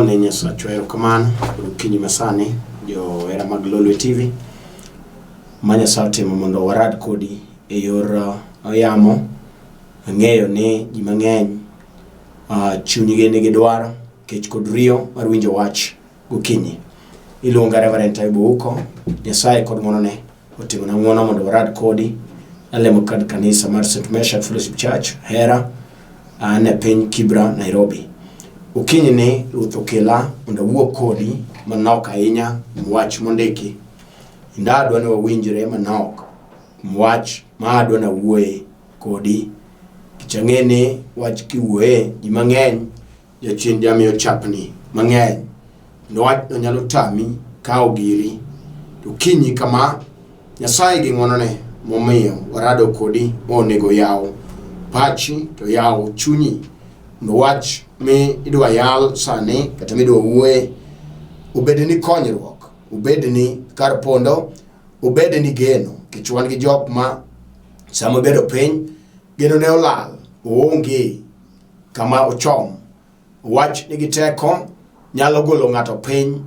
Wagone Nyasachwa erokamano okinyi masani johera mag Lolwe TV ma Nyasaye otimo mondo warad kodi e yor yamo. Ang'eyo ni ji mang'eny chunygi nigi dwaro kech kod riyo mar winjo wach gokinyi. Iluonga Reverend Taibu Ouko, Nyasaye kod ng'wonone otimona ng'wono mondo warad kodi. Alemo kad kanisa mar St. Meshach Fellowship Church, Hera, an e piny Kibra, Nairobi. Okinyi ni Ruoth okela mondo awuo kodi manok ahinya kuom wach mondiki. Kendo adwa ni wawinjre manok kuom wach ma adwa ni awuoye kodi. Nikech ang'e ni wach kiwuoye ji mang'eny Jachien jamiyo chapni mang'eny. Kendo wachno nyalo tami kawo giri. To kinyi kama, Nyasaye gi ng'wonone momiyo warado kodi monego yaw pachi to yaw chunyi mondo wach mi idwa yal sani kata midwa wuoye obed ni konyruok, obed ni kar pondo, obed ni geno. Nikech wan gi jok ma sama obedo piny, geno ne olal, oonge kama ochom. Wach nigi teko, nyalo golo ng'ato piny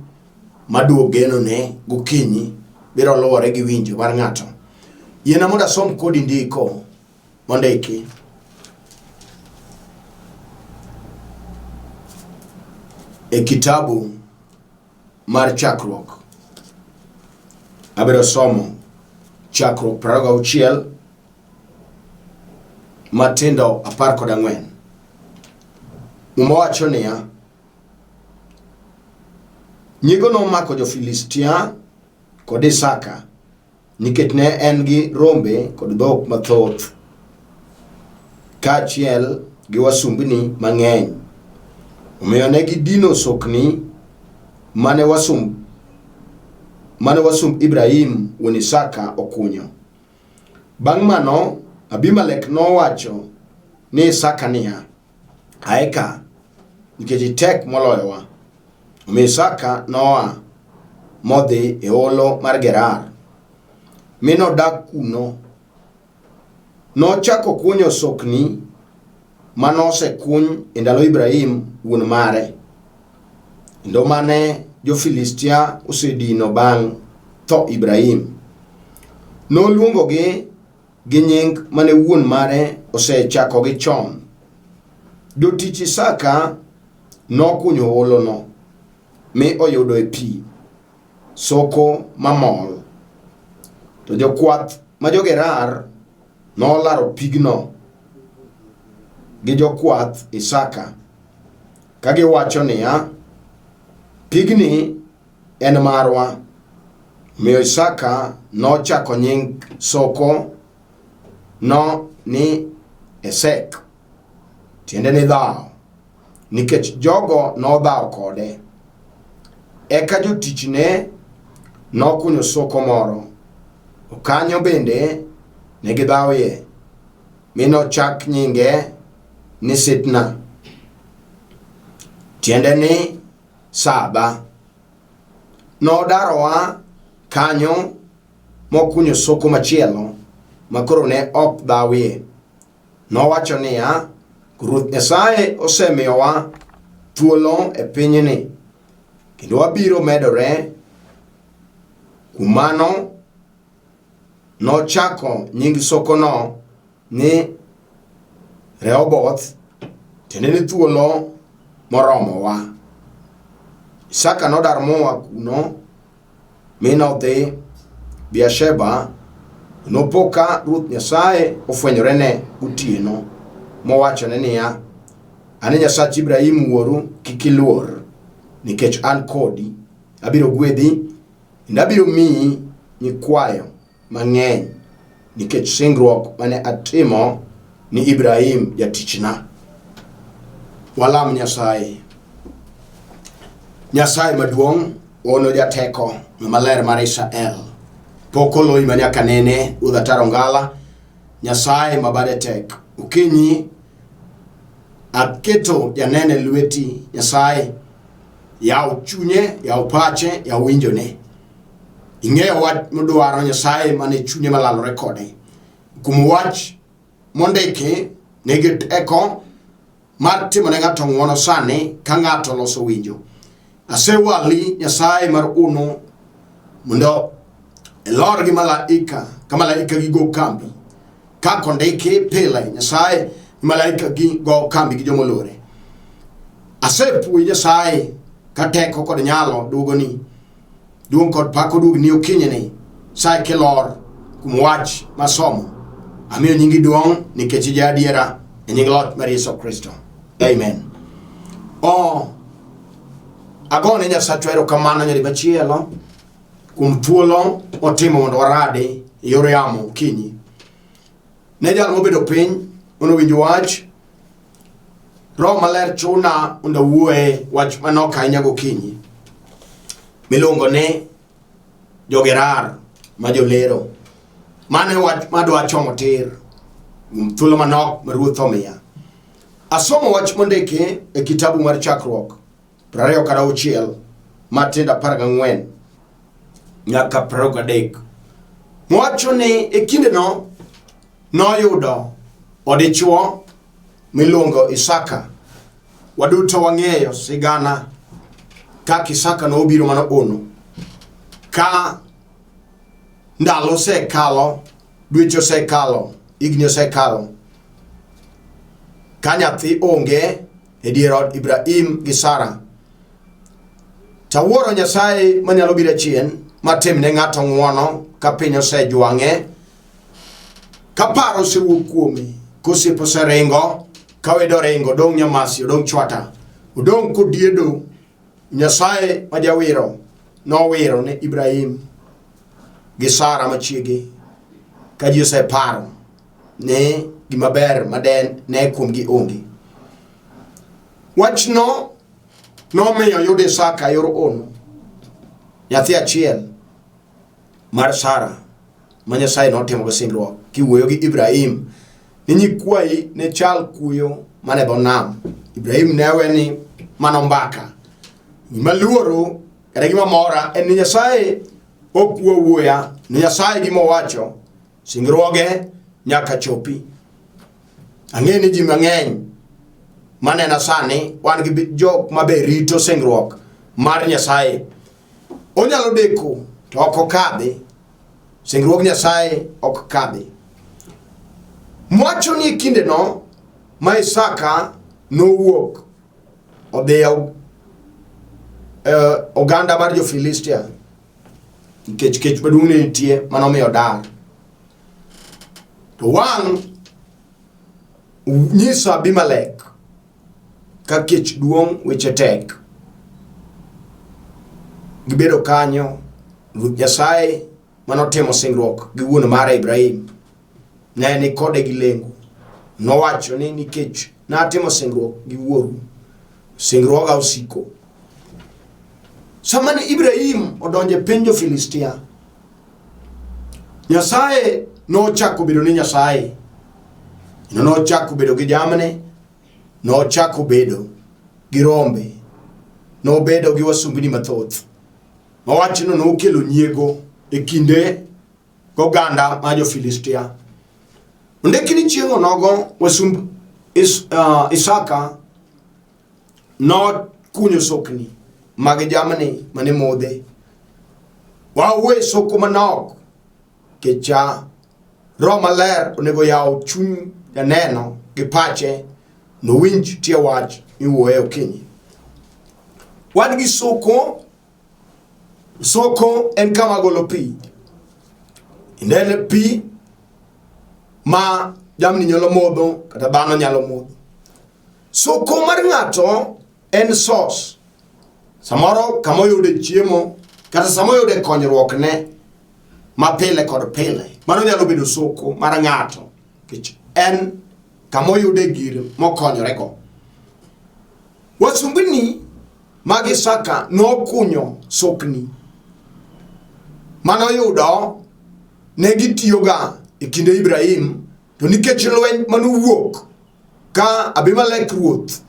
maduog genone gokinyi biro luwore gi winjo mar ng'ato. Yiena mondo asom kodi ndiko mondiki. E kitabu mar Chakruok. Abiro somo Chakruok 26 matindo 14. Muma wacho niya, Nyiego nomako jo-Filistia kod Isaka nikech ne en gi rombe kod dhok mathoth kaachiel gi wasumbni mang'eny. Omiyo ne gidino sokni mane wasumb Ibrahim wuon Isaka okunyo. Bang' mano, Abimelek nowacho ni Isaka niya, Ae ka, nikech itek moloyowa. Omiyo Isaka noa modhi e holo mar Gerar, mi nodak kuno. Nochako kunyo sokni ma nosekuny e ndalo Ibrahim wuon mare, kendo mane jo-Filistia osedino bang' tho Ibrahim. Noluongogi gi nying mane wuon mare osechakogi chon. Jotich Isaka nokunyo holono mi oyudoe pi soko mamol. To jokwath ma jo-Gerar nolaro pigno gi jokwath Isaka ka giwacho niya, Pigni en marwa. Omiyo Isaka nochako nying soko no ni Esek, tiende ni dhawo, nikech jogo nodhawo kode. Eka jotichne nokunyo soko moro, to kanyo bende ne gidhawoe, mi nochak nyinge ni Sitna, tiende ni Saba. Nodarowa kanyo mokunyo soko machielo ma koro ne ok dhawie. Nowacho niya, Ruoth Nyasaye osemiyowa thuolo e pinyni, kendo wabiro medore. Kuom mano, nochako nying sokono ni Rehoboth, tiende ni thuolo moromowa. Isaka nodar moa kuno mi nodhi Beersheba. Nopo ka Ruoth Nyasaye ofwenyorene gotieno mowachone niya, An e Nyasach Ibrahim wuoru, kik iluor, nikech an kodi. Abiro gwedhi kendo abiro miyi nyikwayo mang'eny nikech singruok mane atimo ni Ibrahim jatichna. Walam Nyasaye. Nyasaye maduong' ono jateko maler mar Israel. Pok oloyi ma nyaka nene Ruoth Ataro Ngala, Nyasaye ma bade tek. Okinyi aketo janene lweti Nyasaye, yaw chunye, yaw pache, yaw winjone. Ing'eyo wach modwaro Nyasaye mane chunye malalore kode. Kuom wach mondiki nigi teko mar timo ne ng'ato ng'wono sani ka ng'ato oloso winjo. Asewali Nyasaye mar uno mondo ilor gi malaika ka malaika gi go kambi kaka ondiki pile Nyasaye malaika gi go kambi gi jomoluore. Asepuoyi Nyasaye ka teko kod nyalo duogoni duong' kod pak oduogni okinyini sa kilor kuom wach masomo. Amiyo nyingi duong' nikech ija adiera e nying loch mar Yesu Kristo. Amen. Oh, agone Nyasachwa erokamano nyadi machielo kuom thuolo motimo mondo waradi e yor yamo okinyi. Ne jal mobedo piny mondo owinj wach, Roho Maler chuna mondo awuoye wach manok ahinya gokinyi miluongo ni jogerar ma jolero. Mano e wach madwa chomo tir kuom thuolo manok ma Ruoth omiya. Asomo wach mondiki e kitabu mar Chakruok 26 matindo 14 nyaka 23 wacho ni e kindeno noyudo odichwo miluongo Isaka. Waduto wang'eyo sigana kaka Isaka nobiro mano ono ka ndalo osekalo, dweche osekalo, higni osekalo ka nyathi onge e dier od Ibrahim gi Sara. Tawuoro Nyasaye manyalo biro achien matim ne ng'ato ng'wono ka piny osejwang'e, ka paro osewuok kuome, kosiepe oseringo, ka wede oringo, odong' nyamasi, odong' chwata, odong' kodiedo. Nyasaye ma jawiro nowiro ne Ibrahim gi Sara machiege ka ji oseparo ne gima ber ma ne kuomgi onge. Wachno nomiyo oyud Isaka yor ono, nyathi achiel mar Sara ma Nyasaye notimogo singruok kiwuoyo gi Ibrahim ni nyikwayi ne chal kuyo mane dho nam. Ibrahim ne we ni mano mbaka. Gima luoro kata gima mora en ni Nyasaye ok wuo wuoya, ni Nyasaye gima owacho Singruoge nyaka chopi. Ang'e ni ji mang'eny manena sani wan gi jok ma be rito singruok mar Nyasaye. Onyalo deko to ok okadhi. Singruog Nyasaye ok kadhi. Mwacho ni e kindeno ma Isaka nowuok odhi e oganda mar jo-Filistia nikech kech maduong' ne nitie mane omiyo dar. To wang' nyiso Abimelek ka kech duong' weche tek. Gibedo kanyo, Ruoth Nyasaye mane otimo singruok gi wuon mare Ibrahim ne ni kode gi lengo. Nowacho ni nikech natimo singruok gi wuoru, singruoga osiko. Sama ne Ibrahim odonjo e piny jo-Filistia, Nyasaye nochako bedo ni Nyasaye. Kendo nochako bedo gi jamni, nochako bedo gi rombe, nobedo gi wasumbini mathoth. Ma wachno nokelo nyiego e kinde goganda ma jo-Filistia. Ondiki ni chieng' onogo wasumb Isaka nokunyo sokni mag jamni mane modhe. Wawuoye soko manok kecha Roho Maler onego yaw chuny janeno gi pache nowinj tie wach miwuoye okinyi. Wan gi soko. Soko en kama golo pi. Inene pi ma jamni nyalo modho kata dhano nyalo modho. Soko mar ng'ato en source. Samoro kama oyude chiemo kata sama oyude konyruokne ma pile kod pile. Mano nyalo bedo soko mar ng'ato nikech en kama oyude gir mokonyorego. Wasumbini mag Isaka nokunyo sokni manoyudo ne gitiyoga e kinde Ibrahim to nikech lweny manowuok ka Abimelek ruoth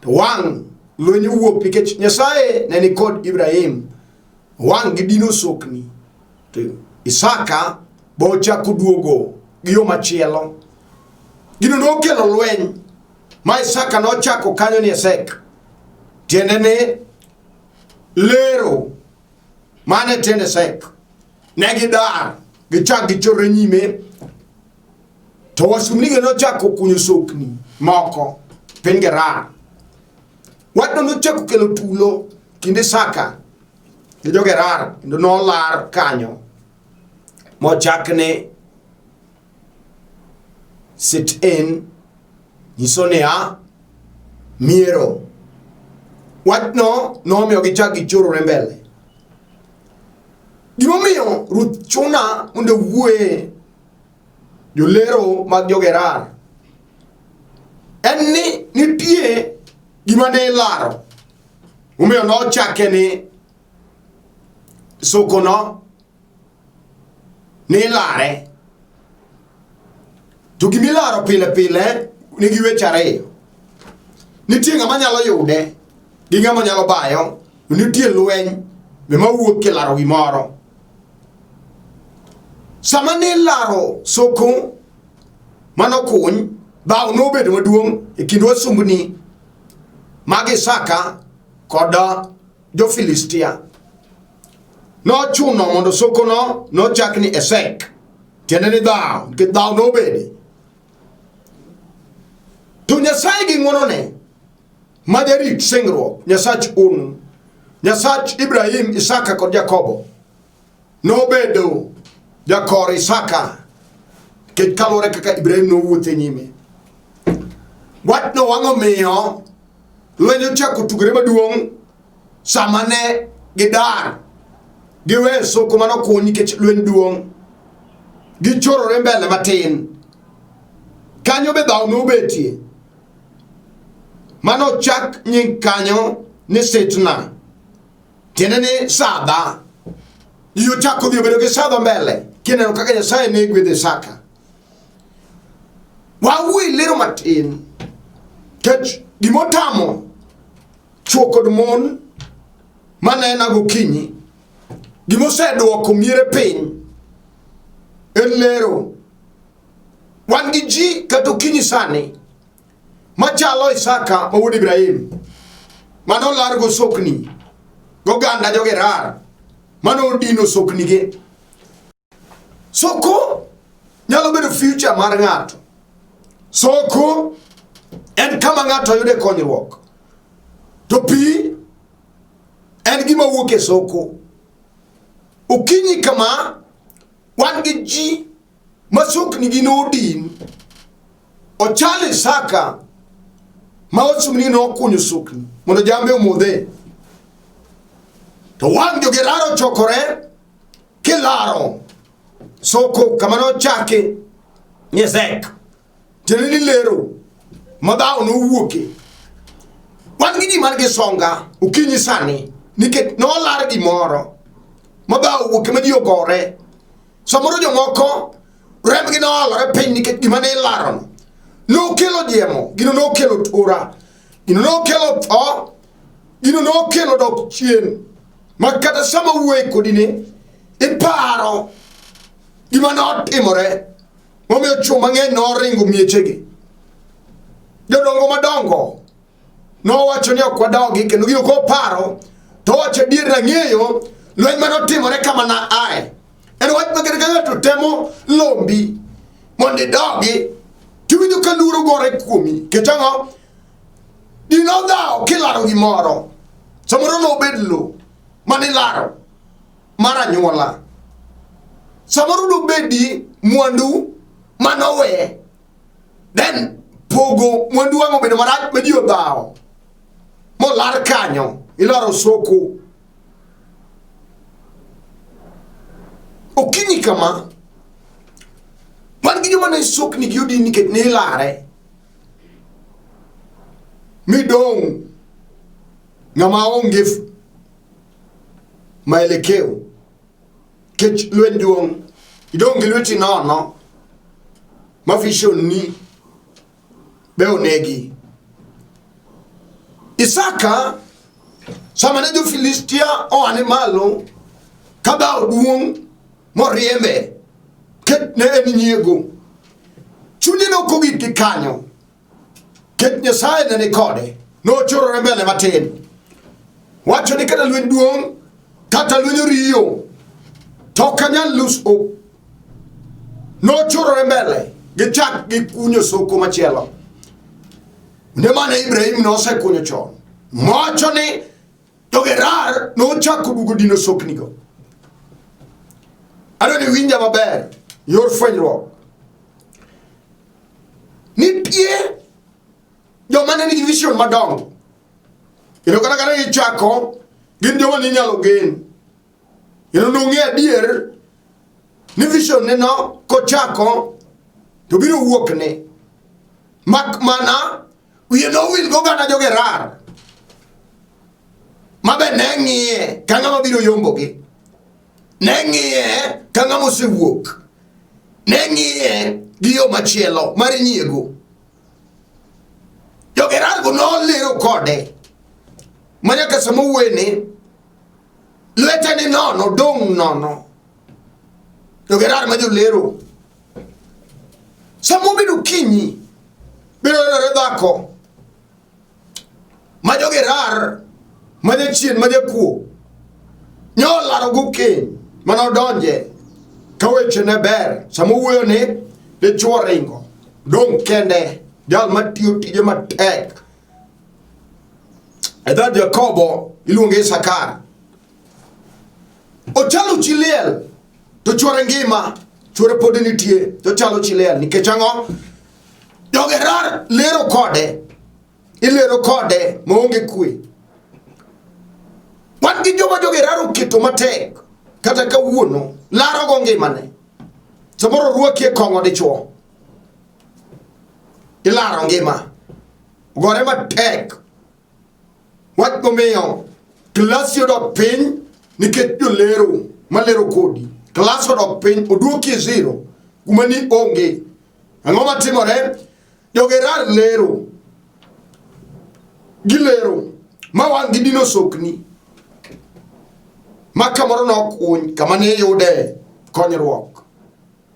to wang' lweny owuok nikech Nyasaye ne ni kod Ibrahim wang' gidino sokni to Isaka bo ochako duogo gi yo machielo. Gino nokelo lweny ma Isaka nochako kanyo ni Esek, tiende ni Lero mane tiende Esek ne gidar gichak gichorre nyime to wasumbnige nochako kunyo sokni moko piny Gerar. Wachno nochako kelo tulo kind Isaka gi jo-Gerar kendo nolar kanyo mochak ni sit in nyiso niya miero. Wachno nomiyo gichak gichorore mbele. Gimomiyo Ruth chuna mondo owuoye jolero mag jogerar en ni nitie gima ne ilaro omiyo nochake ni sokono nilare to gimilaro pile pile nigi weche ariyo nitie ng'ama nyalo yude gi ng'ama nyalo bayo to nitie lweny be mawuok kilaro gimoro sama nilaro soko manokuny dhaw nobedo maduong' e kind wasumbni mag Isaka kod jo-Filistia. Nochuno mondo sokono nochak ni Esek, tiende ni dhaw, nikech dhaw nobede. To Nyasaye gi ng'wonone ma jarit singruok, Nyasach unu, Nyasach Ibrahim, Isaka kod Jakobo, nobedo jakor Isaka nikech kaluwore kaka Ibrahim nowuotho e nyime. Wachno wang' omiyo lweny ochako tugore maduong' sama ne gidar giweyo soko mane okuny nikech lweny duong' gichorore mbele matin kanyo be dhaw nobetie mano ochak nying kanyo ni Sitna tiende ni sadha ji ochako dhi obedo gi sadha mbele kineno kaka Nyasaye ne gwedho Isaka wawuo lero matin kech gimotamo chwo kod mon manena gokinyi gimosedwoko miere piny en lero wan gi ji kata okinyi sani machalo Isaka ma wuod Ibrahim mane olargo sokni goganda jogerar mane odino soknige Soko nyalo bedo future mar ng'ato. Soko en kama ng'ato yude konyruok. To pi en gima wuok e soko. Okinyi kama wan gi ji ma soknigi nodin. Ochal Isaka ma osumni nokunyo sokni mondo jambe omodhe. To wang' jo-Gerar ochokore kilaro soko kama nochaki ni Esek tiende ni lero ma dhawo nowuoke wan gi ji man gi songa okinyi sani nikech nolar gimoro ma dhawo owuoke ma ji ogore samoro jomoko rembgi noolore piny nikech gima ne ilarono nokelo jiemo gino nokelo tura gino nokelo tho gino nokelo dok chien ma kata sama wuoye kodi ni iparo gima notimore momiyo chwo mang'eny noringo miechegi jodongo madongo nowacho ni ok wadogi kendo gino koparo to owacho adier nang'eyo lweny mane otimore kama na ae en wach ma kata ka ng'ato temo lombi mondo idogi tiwinjo ka luoro gore kuomi nikech ang'o Dino dhawo kilaro gimoro. Samoro nobed lo manilaro mar anyuola. Samoro nobedi mwandu manowe. Then pogo mwandu wang' obedo marach ma ji odhawo. Molar kanyo, ilaro soko. Okinyi kama, wan gi joma ne sokni gi odin nikech ne ilare. Midong' ng'ama onge maelekeo kech lweny duong' idong' gi lweti nono ma vision ni be onegi. Isaka sama ne jo-Filistia oane malo ka dhawo duong' moriembe ket ne en nyiego chunye nok ogik gi kanyo ket Nyasaye ne ni kode nochorore mbele matin. Wacho ni kata lweny duong' kata lweny oriyo to ok anyal lose hope. Nochurore mbele gichak gikunyo soko machielo. Ne mane Ibrahim nosekunyo chon. Mowacho ni to Gerar nochako duogo dino soknigo. Adwa ni winja maber yor fwenyruok. Nitie joma ne nigi vision madongo kendo kata kata gichako gin joma ninyalo gen kendo nong'e adier ni vision ne no kochako to biro wuok ne mak mana wiye nowil goganda jogerar mabe ne ng'iye ka ng'ama biro yombogi ne ng'iye ka ng'ama osewuok ne ng'iye gi yo machielo mar nyiego Jogerargo nolero kode ma nyaka sama owuoyeni lwete ni nono dong' nono. Jogerar ma jolero sama obedo okinyi biro nenore dhako ma jogerar ma jachien ma jakuo nyolaro go keny mana odonje ka weche ne ber sama owuoyo ni dichuo ringo dong' kende jal matiyo tije matek e dhood Jakobo iluonge Isakar ochalo chi liel to chuore ngima chuore pod nitie to ochalo chi liel nikech ang'o jogerar lero kode ilero kode maonge kwe. Wan gi joma jogerar oketo matek kata kawuono larogo ngimane. Samoro orwaki e kong'o dichuo, ilaro ngima, gore matek. Wach momiyo klasi odok piny nikech jolero malero kodi. Klas odok piny, oduoki e zero kuma ni onge. Ang'o matimore? Jogerar lero. Gilero ma wang' gidino sokni ma kamoro nokuny kama ne iyude konyruok.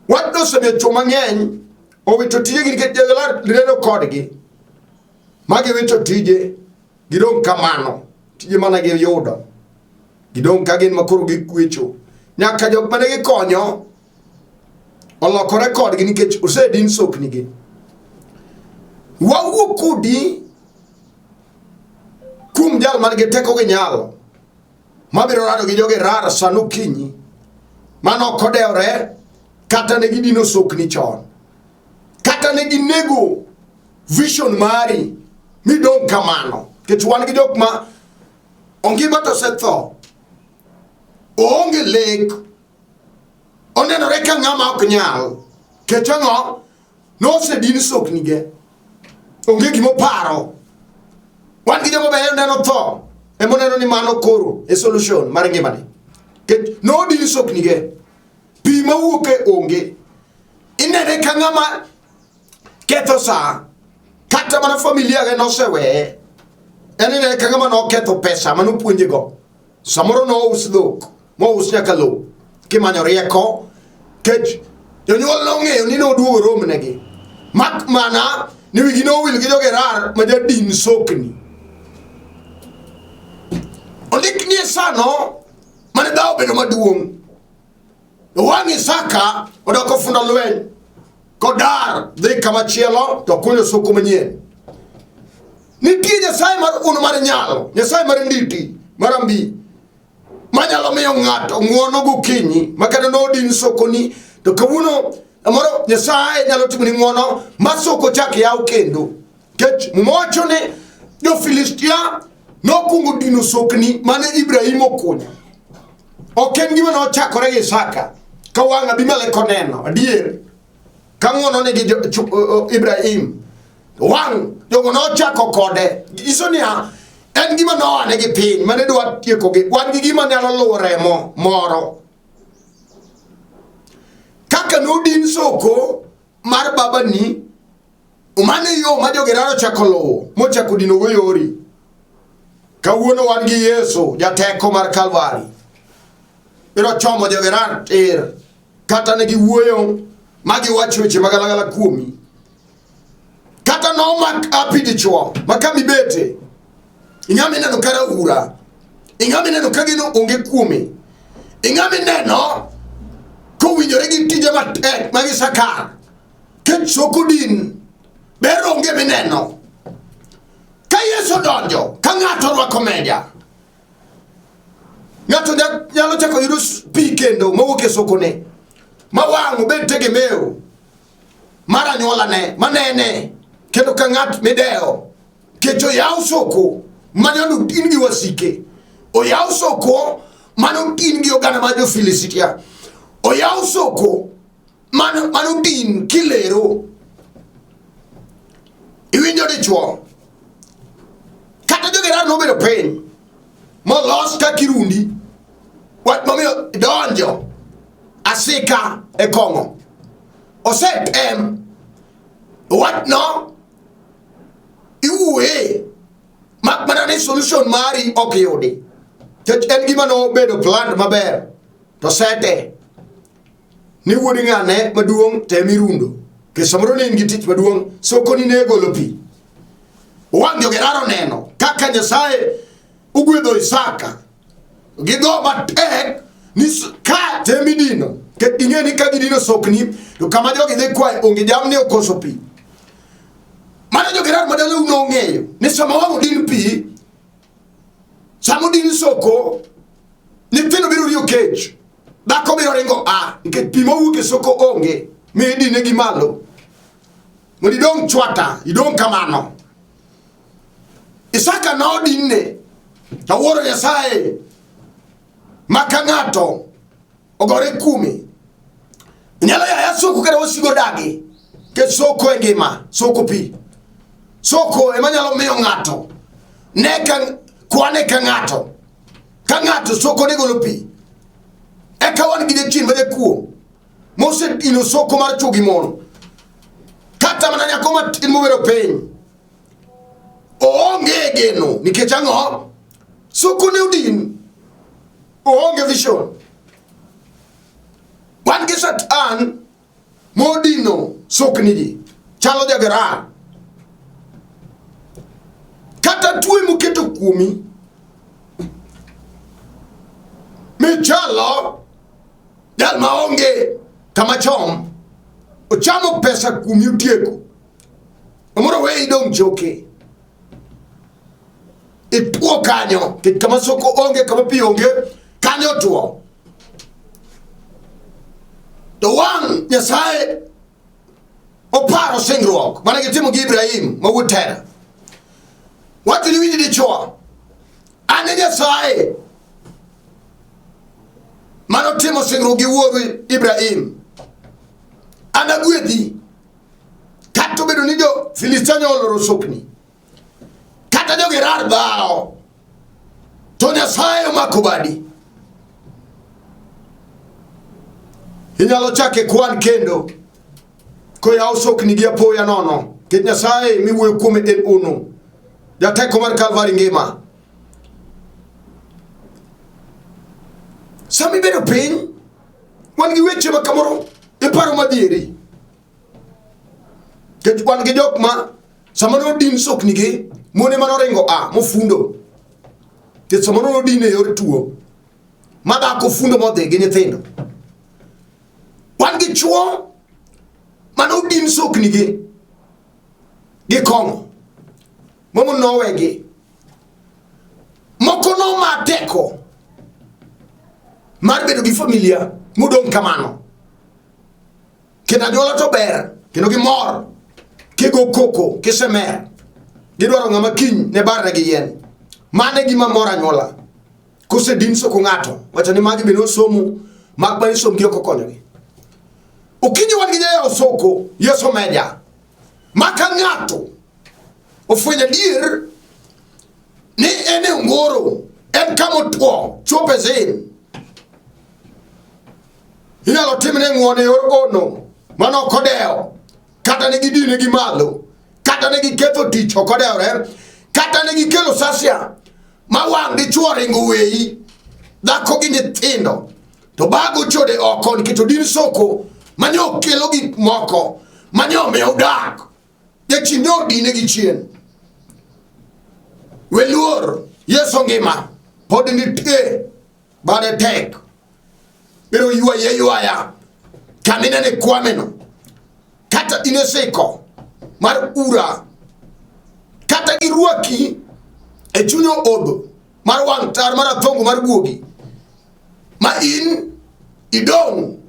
Wachno osemiyo chwo mang'eny owito tijegi nikech jogerar lero kodgi ma giwito tije gidong' kamano tije mana giyudo gidong' ka gin makoro gikwecho nyaka jok mane gikonyo olokore kodgi nikech osedin soknigi. Wawuo kodi kuom jal man gi teko gi nyalo mabiro rado gi jogi rar sano okinyi mano ok odewore kata ne gidino sokni chon kata ne ginego vision mari midong' kamano nikech wan gi jok ma ongima to osetho oonge lek Onenore ka ng'ama ok nyal. Kech ang'o? Nosedin soknige. Onge gima oparo. Wan gi joma beyo neno tho. Ema oneno ni mano koro e solution mar ngimane. Kech nodin soknige. Pi mawuok e onge. Inene ka ng'ama ketho sa. Kata mana familia ge noseweye. En inene ka ng'ama noketho pesa manopuonjego. Samoro nous dhok, mous nyaka lowo kimanyo rieko kech jonyuol nong'eyo ni noduogo romnegi mak mana ni wigi nowil gi jogerar ma jadin sokni. Ondik ni e sano mane dhawo obedo maduong' wang' Isaka odoko fundo lweny kodar dhi kama chielo to kunyo soko manyien. Nitie Nyasaye mar un mar nyalo, Nyasaye mar nditi, mar ambi, manyalo miyo ng'ato ng'uono gokinyi ma kata nodin sokoni to kawuono moro Nyasaye nyalo timoni ng'uono ma soko chak yaw kendo. Nikech Muma wacho ni jo-Filistia nokwongo dino sokni mane Ibrahim okunyo. Ok en gima nochakore gi Isaka ka wang' Abimelek oneno adier ka ng'wono nigi Ibrahim wang' jogo nochako kode nyiso niya en gima noa negi piny mane dwa tiekogi wan gi gima nyalo luwo remo moro kaka nodin soko mar babani mano e yo ma jogerar ochako luwo mochako dinogo yori kawuono wan gi yesu jateko mar kalvari biro chomo jogerar tir kata ne giwuoyo ma giwacho weche magalagala kuomi kata nomak api dichuo ma kama ibete inyalo ineno ka raura Ing'ama ineno ka geno onge kuome. Ing'ama ineno kowinjore gi tije matek mag Isakar. Kech soko din ber onge mineno. Ka Yesu odonjo, ka ng'ato orwako meja, ng'ato nyalo chako yudo pi kendo mowuok e sokone ma wang' obed tegemeo mar anyuolane manene kendo ka ng'at midewo kech oyaw soko mane odin gi wasike oyaw soko mane odin gi oganda mar jo-Filistia oyaw soko mane odin kilero iwinjo dichuo kata jogerar nobedo piny molos ka kirundi wach momiyo donjo asika e kong'o osetem wachno iwuoye mak mana ni solution mari ok yudi nikech en gima nobedo planned maber to sete ni wuod ng'ane maduong' tem irundo nikech samoro ne in gi tich maduong' sokoni ne golo pi wang' jogerar oneno kaka Nyasaye ogwedho Isaka gi dho matek ni ka tem idino nikech ing'e ni ka gidino sokni to kama jogi dhi kwaye onge jamni okoso pi mano jogerar madalau nong'eyo ni sama wang' odin pi sama odin soko nyithindo biro riyo kech dhako biro ringo a nikech pi mowuok e soko onge mi idine gi malo mondo idong' chwata idong' kamano Isaka nodinne to wuoro Nyasaye ma ka ng'ato ogore kuome nyalo yaya soko kata wasigo dagi nikech soko e ngima soko pi soko ema nyalo miyo ng'ato ne ka kwane ka ng'ato ka ng'ato soko ne golo pi eka wan gi jachien ma jakuo mosedino soko mar chwo gi mon kata mana nyako matin mobedo piny oonge geno nikech ang'o soko ne odin oonge vision wan gi satan modino sokni ji chalo jagerar kata tuo moketo kuomi michalo jal maonge kama chom ochamo pesa kuomi otieko omoro we idong' choke ituo kanyo nikech kama soko onge kama pi onge kanyo otuo to wang' nyasaye oparo singruok mane gitimo gi ibrahim ma wuod tera wacho ni winj dichuo an e nyasaye manotimo singruok gi wuoru ibrahim anagwedhi kata obedo ni jo-Filistia ne oloro sokni kata jo-Gerar dhawo to Nyasaye omako badi inyalo chake kwan kendo koyaw sokni gi apoya nono nikech Nyasaye miwuoyo kuome en ono jateko mar Kalvari ngima sama ibedo piny wan gi weche ma kamoro iparo madieri Nikech wan gi jok ma sama nodin soknigi, mone mane oringo a mofundo. Nikech samoro nodin e yor tuo. Ma dhako fundo modhi gi nyithindo. Wan gi chuo mane odin soknigi gi kong'o. Momo nowegi. Moko noma teko mar bedo gi familia modong' kamano. Kendo anyuola to ber kendo gimor kigo koko kisemer. Gidwaro ng'ama kiny ne barne gi yien. Mano e gima moro anyuola. Kosedin soko ng'ato, wacho ni magi bende osomo, mak mana ni sombgi ok okonyogi. Okinyi wan gi jayawo soko, Yesu meja. Ma ka ng'ato ofwenyo adier ni en e ongoro, en kama otwo, chope zin. Inyalo timne ng'wono e yor ono mano ok odewo kata ne gidine gi malo kata ne giketho tich ok odewore kata ne gikelo sasia ma wang' dichwo ringo weyi dhako gi nyithindo to bago chode oko nikech odin soko mane okelo gik moko mane omiyo udak jachien ne odine gi chien we luor yesu ngima. Pod nitie bade tek. Biro ywaye ywaya. Kama inene kwameno. Kata in e siko mar ura. Kata girwaki e chuny odho mar wang' tar mar athongo mar guogi. Ma in idong'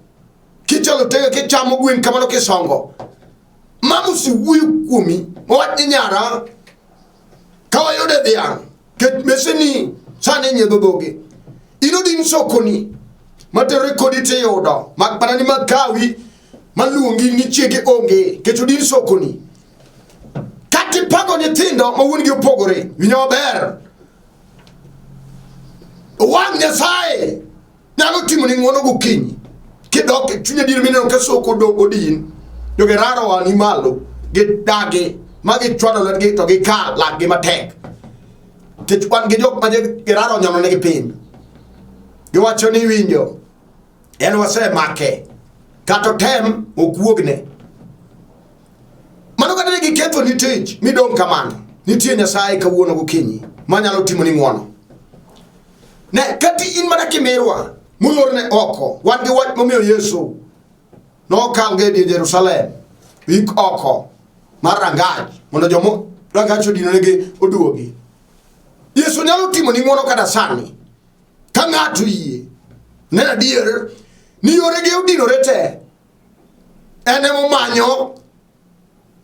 kichalo tege kichamo gwen kamano kisongo. Mama osewuoyo kuomi mowach ni nyara ka wayude dhiang' ket meseni sani nyiedho dhogi. In odin sokoni materore kodi tiyudo mak mana ni makawi maluongi ni chiege onge kech odin sokoni. Kata ipago nyithindo ma wuon gi opogore, winjo maber. Wang' Nyasaye nyalo timo ni ng'wono gokinyi kidok e chuny adier mineno ka soko odin jogeraro oa ni malo gidagi ma gichwado lwetgi to gika lakgi matek nikech wan gi jok ma geraro onyono negi piny giwacho ni winjo en wasemake kata otem ok wuogne mano kata ne giketho ni tich midong' kamano nitie nyasaye kawuono gokinyi manyalo timo ni ng'wono Ne kati in mana kimirwa molorne oko. Wan gi wach momiyo Yesu nokal go e dier Jerusalem wik oko mar rangach mondo joma rangach odinonegi oduogi. Yesu nyalo timo ni ng'wono kata sani ka ng'ato yie ne adier ni yorege odinore te en emomanyo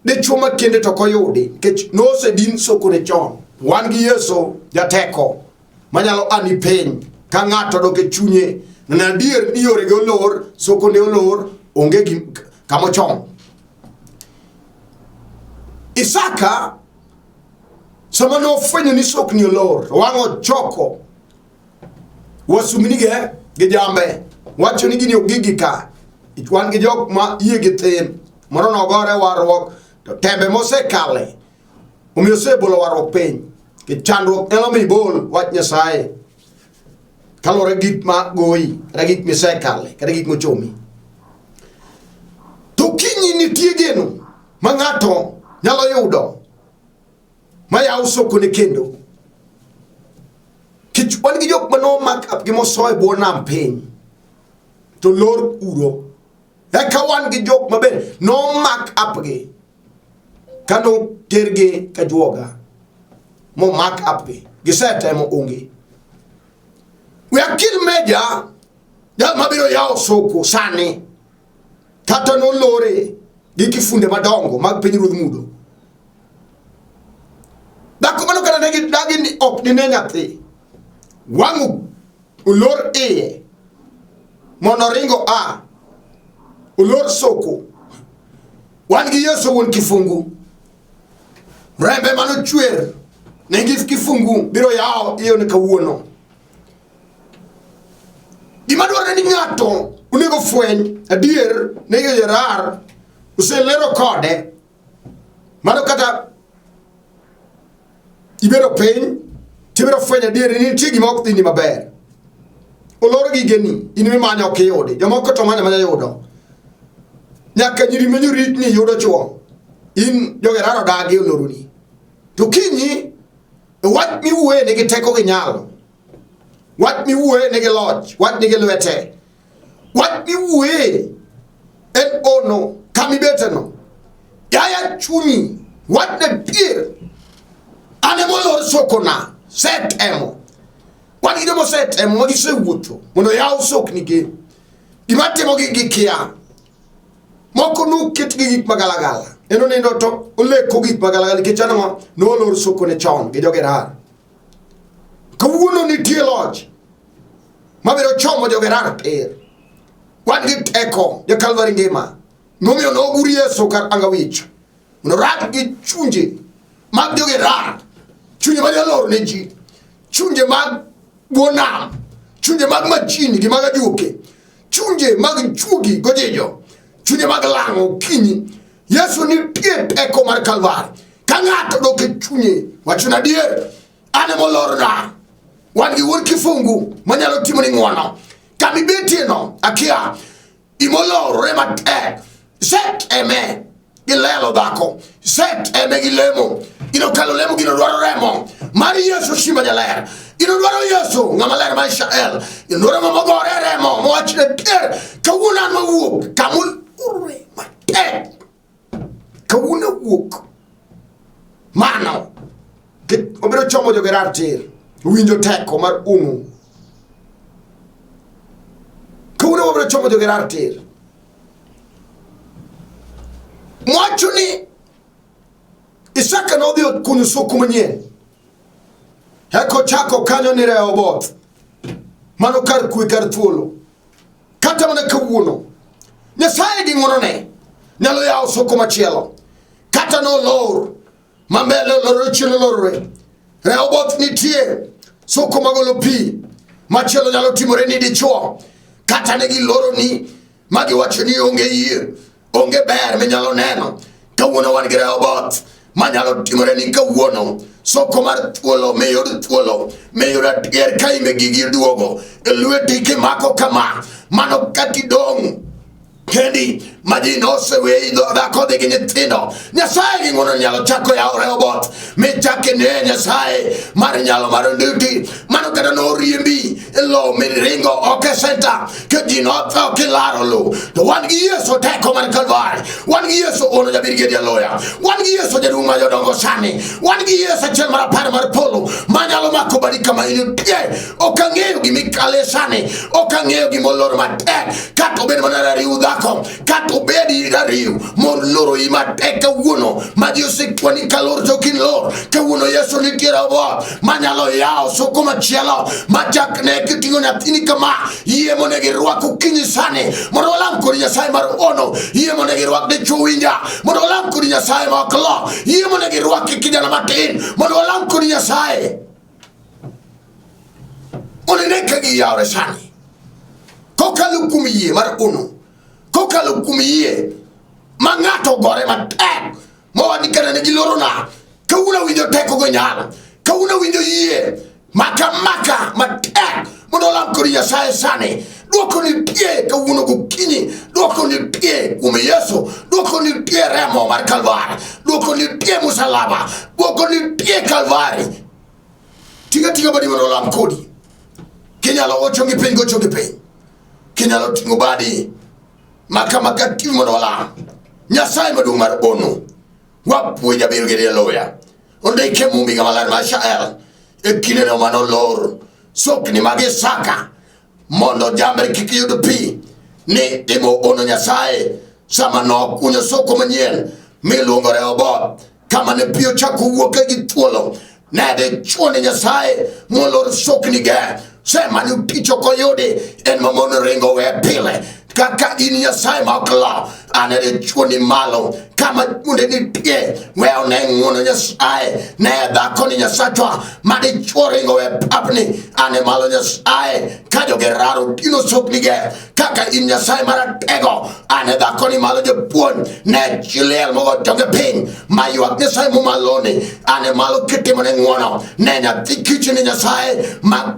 dichwo ma kende to ok oyudi nikech nosedin sokone chon. Wan gi Yesu jateko manyalo ani piny ka ng'ato dok e chunye ne adier ni yorege olor, sokone olor, onge gi kama ochom. Isaka sama nofwenyo ni sokni olor, wang' ochoko wasumbinige gi jambe wacho ni gini ok gigi ka wan gi jok ma yie gi thin moro nogore warruok to tembe mosekale omiyo osebolo warruok piny ki chandruok nyalo miyo ibol wach Nyasaye kaluwore gi gik ma goyi kata gik misekale kata gik mochomi to kinyi nitie geno ma ng'ato nyalo yudo mayawo sokone kendo kech wan gi jok manomak up gi moso e bwo nam piny to lor uro eka wan gi jok maber nomak up gi kano tergi ka juoga momak up gi gisetemo onge we are kill major jal mabiro yawo soko sani kata nolore gi kifunde madongo mag pinyruodh mudho Dhako mano kata ne gidagi ni ok dine nyathi. Wang' olor iye mondo oringo a olor soko. Wan gi Yesu wuon kifungu. Rembe mano chwer ne gi kifungu biro yawo iyo ne kawuono. Gima dwarore ni ng'ato onego fweny adier ne Gerard oselero kode Mano kata ibedo piny tibiro fwenyo adier ni nitie gima ok dhini maber. Olor gigeni, in mimanyo ok iyudi. Jomoko to manyo manya yudo. Nyaka nyiri manyo ritni yudo chuo. In jogeraro dagi oloroni. To kinyi wach miwuoye nigi teko gi nyalo. Wach miwuoye nigi loch, wach nigi lwete. Wach miwuoye en ono kama ibeteno. Yaya chunyi, wach ne dier. An ema olor sokona, setemo. Wan gi joma osetemo ma gisewuotho mondo oyaw soknigi. Gima timogi gikia. Moko noket gi gik magalagala. En onindo to oleko gik magalagala nikech ang'o? Nolor sokone chon gi jogerar. Kawuono nitie loch mabiro chomo jogerar tir. Wan gi teko jo Calvary ngima. Nomiyo nogur Yesu kar anga wich. Mondo rad gi chunje mag jogerar. Chunje ma jolor ne ji. Chunje mag bwo nam. Chunje mag majini gi mag ajuoke. Chunje mag juogi gojijo. Chunje mag lang'o okinyi. Yesu nitie teko mar Kalvari. Ka ng'ato dok e chunye, wachona adier, an ema olorna. Wan gi wuon kifungu manyalo timoni ng'wono. Kama ibetieno, akia, imolorore matek. Set eme gi lelo dhako. Set eme gi lemo. Gino kalo lemo, gino dwaro remo. Mar Yesu Simba jaler. In udwaro Yesu ng'ama ler mar Israel. In udwaro ng'ama ogore remo mowachne tir. Kawuono an mawuok kamulure matek. Kawuono awuok. Mano obiro chomo jogerar tir. Winjo teko mar ung'u. Kawuono wabiro chomo jogerar tir. Mwacho ni Isaka nodhi okunyo soko manyien. Eka ochako kanyo ni Rehoboth. Mano kar kwe kar thuolo. Kata mana kawuono, Nyasaye gi ng'wonone nyalo yawo soko machielo. Kata nolor, ma mbele olorore chien olorore. Rehoboth nitie soko magolo pi. Machielo nyalo timore ni dichuo. Kata ne giloroni ma giwacho ni onge yie, onge ber minyalo neno. Kawuono wan gi Rehoboth manyalo timore ni kawuono soko mar thuolo miyud thuolo miyud adier ka ime gigi duogo e lweti kimako kama mano katidong' kendi ma ji noseweyi dhako dhi gi nyithindo nyasaye gi ng'wono nyalo chako yawo Rehoboth michak ine nyasaye mar nyalo mar onditi mano kata noriembi e lowo miringo ok e senta ke ji notho kilaro lowo to wan gi Yesu teko mar Kalvari wan gi Yesu ono jabirgedi aloya wan gi Yesu jaduong' ma jodongo sani wan gi Yesu achiel mar apar mar polo manyalo mako badi kama intie ok ang'eyo gimikale sani ok ang'eyo gimolor matek kata obed mana rariw dhako kata obed rariw moloro i matek kawuono ma ji osekwani kalor to kin lor kawuono Yesu nitiere obo manyalo yawo soko machielo machak ne kiting'o nyathini kama yie monego irwak okinyi sani mondo walam kodi Nyasaye mar ono yie monego irwak dichwo winja mondo walam kodi Nyasaye ma ok lo yie monego irwak kijana matin mondo walam kodi Nyasaye mondo ine ka giyawre sani kokalo kuom yie mar ono kokalo kuom yie ma ng'ato ogore matek mowani kata ne gilorona kawuono awinjo teko go nyalo kawuono awinjo yie maka maka matek mondo olam kod Nyasaye sani dwoko nitie kawuono gokinyi dwoko nitie kuom Yesu dwoko nitie remo mar Kalvari dwoko nitie musalaba dwoko nitie Kalvari tinga tinga badi mondo olam kodi kinyalo gocho gi piny gocho gi piny kinyalo ting'o badi maka maka ting' mondo walam Nyasaye maduong' mar ono wapuonj abiro gi haleluya ondike mumbi ng'ama ler mar Israel e kindeno mane olor sokni mag Isaka mondo jambe kik yud pi ni timo ono Nyasaye sama nokunyo soko manyien miluongo Rehoboth kama ne pi ochako wuoke gi thuolo ne dichwo ni Nyasaye molor sokni ge sema ni tich ok oyudi en ma mon ringo we pile kaka in Nyasaye ma ok lo an e dichwo ni malo kama kunde nitie we one ng'wono Nyasaye ne dhako ni Nyasachwa ma dichwo ringo we papni an e malo Nyasaye ka jogeraro dino sokni ge kaka in Nyasaye maratego an e dhako ni malo japuonj ne chiliel mogo jonge piny ma ywak Nyasaye momaloni an e malo kitimo ne ng'wono ne nyathi kich ni Nyasaye ma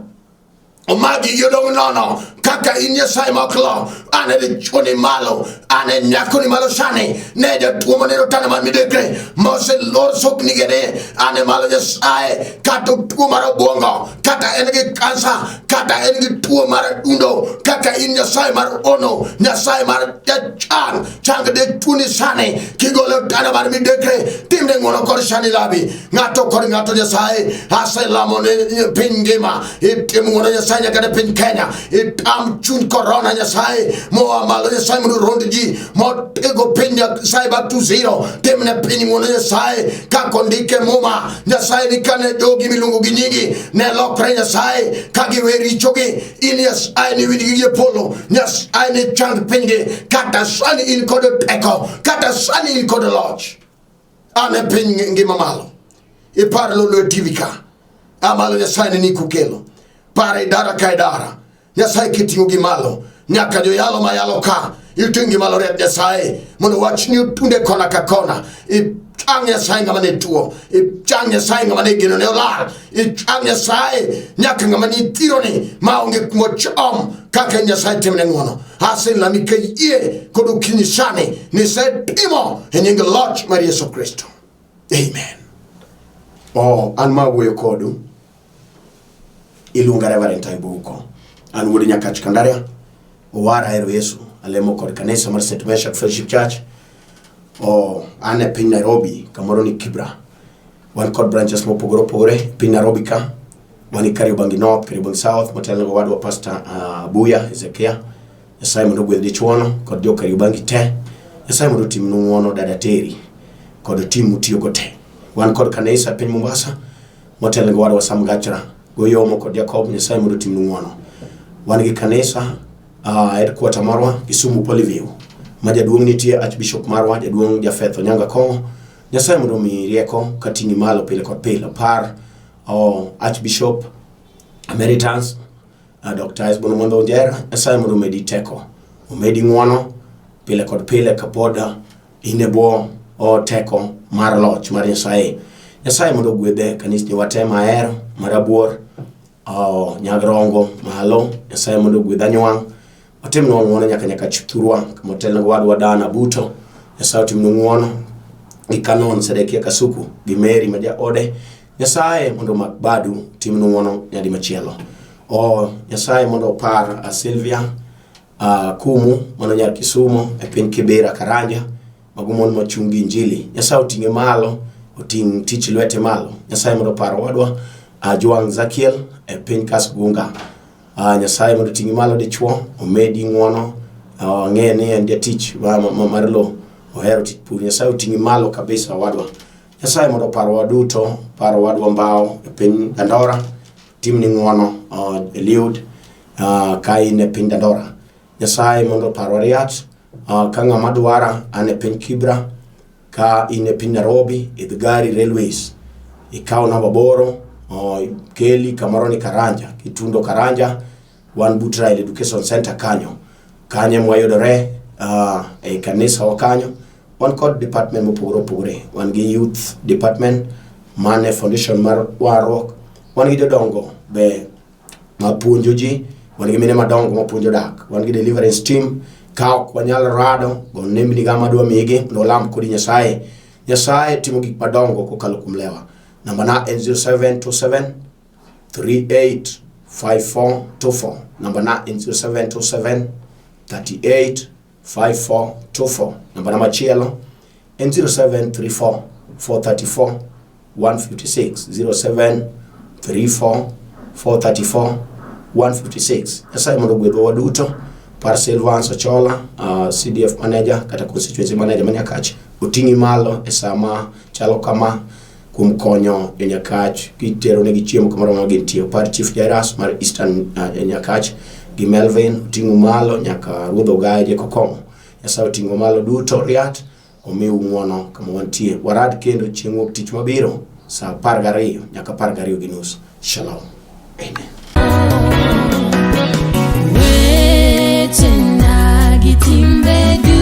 omagi yodong nono kaka in Nyasaye ma ok lo an e dichwo ni malo an e nyako ni malo sani ne jatuo maneno tana mar midekre moselor soknigene an e malo Nyasaye kata tuo mar obwongo kata en gi kansa kata en gi tuo mar adundo kaka in Nyasaye mar ono Nyasaye mar jachang chang de tuoni sani kigolo tana mar midekre timne ng'wono kod sani labi ng'ato kod ng'ato Nyasaye aselamo ne piny ngima itim ng'wono Nyasaye nyaka ne piny Kenya itam chuny korona Nyasaye moa malo Nyasaye mondo orond ji motego piny Nyasaye back to zero timne piny ng'wono Nyasaye kaka ondike muma Nyasaye ni kane jogi miluongo gi nyingi ne lokre Nyasaye ka giwe richogi in Nyasaye ni winjgi gi e polo Nyasaye ni chang pinygi kata sani in kod teko kata sani in kod loch an e piny ngima malo ipar lolo e TV ka amalo Nyasaye ne ni kukelo par e dara ka e dara Nyasaye kiting'o gi malo nyaka joyalo ma yalo ka iting' gi malo riek Nyasaye mondo wachni otunde kona ka kona ichang Nyasaye ng'ama ne tuo ichang Nyasaye ng'ama ne geno ne olal ichang Nyasaye nyaka ng'ama ni thironi ma onge kuma ochom kaka Nyasaye timne ng'wono aselami ka yie kod okinyi sani nisetimo e nying loch mar Yesu Kristo amen. Oh, an ma wuoyo kodu. Iluonga Reverend Taibu Uko. An wuod Nyakach Kandaria, owara ahero Yesu, alemo kod kanisa mar St. Meshak Fellowship Church. O, an e piny Nairobi, kamoro ni Kibra. Wan kod branches mopogore opogore piny Nairobi ka. Wan gi Kariobangi North, Kariobangi South, motelo go wadwa Pastor Buya Ezekia. Nyasaye mondo ogwedh dichuono kod jo Kariobangi te. Nyasaye mondo otimnu ng'uono dada Terry kod tim mutiyogo te. Wan kod kanisa e piny Mombasa motelo gi wadwa Sam Gachra Goyomo kod Jacob. Nyasaye mondo otimnu ng'uono. Wan gi kanisa headquarter marwa Kisumu Polyview ma jaduong' nitie Archbishop marwa jaduong' Jafeth Onyango Akong'o. Nyasaye mondo omiyi rieko kating'i malo pile kod pile. Par Archbishop Emeritus Dr. Esbon Omondo Onjera, Nyasaye mondo omedi teko, omedi ng'uono pile kod pile kapod in e bwo teko mar loch mar Nyasaye. Nyasaye mondo ogwedhe kanisni wate mahero marabuor Nyagrongo malo. Nyasaye mondo ogwedh anywang' otimnwa ng'uono nyaka nyaka thurwa kama otelne wadwa Dan Abuto. Nyasaye otimnu ng'uono gi Canon Sedekia Kasuku gi Mary ma jaode. Nyasaye mondo omak badu timnu ng'uono nyadi machielo. Nyasaye mondo opar Sylvia Kumu mano nyar Kisumo e piny Kibera Karanja. Mago mon machung' gi Injili. Nyasaye oting'e malo, oting' tich lwete malo. Nyasaye mondo opar wadwa Ajwang' Zakiel e piny Kasgunga. Nyasaye mondo oting'i malo dichuo, omedi ng'uono. Ang'e ni en jatich mar lo, ohero tich pur. Nyasaye oting'i malo kabisa wadwa. Nyasaye mondo opar waduto, par wadwa Mbao e piny Dandora, timni ng'uono Eliud ka in e piny Dandora. Nyasaye mondo oparwa riat. Ka ng'ama dwara an e piny Kibra, ka in e piny Nairobi, idh gari Railways, ikaw namba 8, keli kamoro ni Karanja, kitundo Karanja, wan but Raila Education Center kanyo. Kanyo ema wayudore e kanisa wa kanyo. Wan kod department mopogore opogore. Wan gi youth department, mane foundation mar warruok. Wan gi jodongo be mapuonjo ji, wan gi mine madongo mapuonjo dak, wan gi deliverance team. Ka ok wanyal rado, go nembni ga madwa migi mondo walam kodi Nyasaye. Nyasaye timo gik madongo kokalo kuom lewa. Namba na en 0727 385424. Namba na en 0727 38 5424. Namba na machielo en 0734 434 156. 0734 434 156. Nyasaye mondo ogwedhwa waduto. Par Silvans Ochola, CDF manager kata constituency manager ma Nyakach, oting'i malo e sama chalo kama kuom konyo jo Nyakach kitero negi chiemo kamoro ma gintie. Par Chief Jairus mar Eastern Nyakach gi Melvin oting'u malo nyaka Ruodh Ogaye Jekokong'o. Nyasaye oting'o malo duto riat omiu ng'uono kama wantie. Warad kendo chieng' wuok tich mabiro saa 12 nyaka 12:30. Shalom. Amen. Wechena gi timbe duto.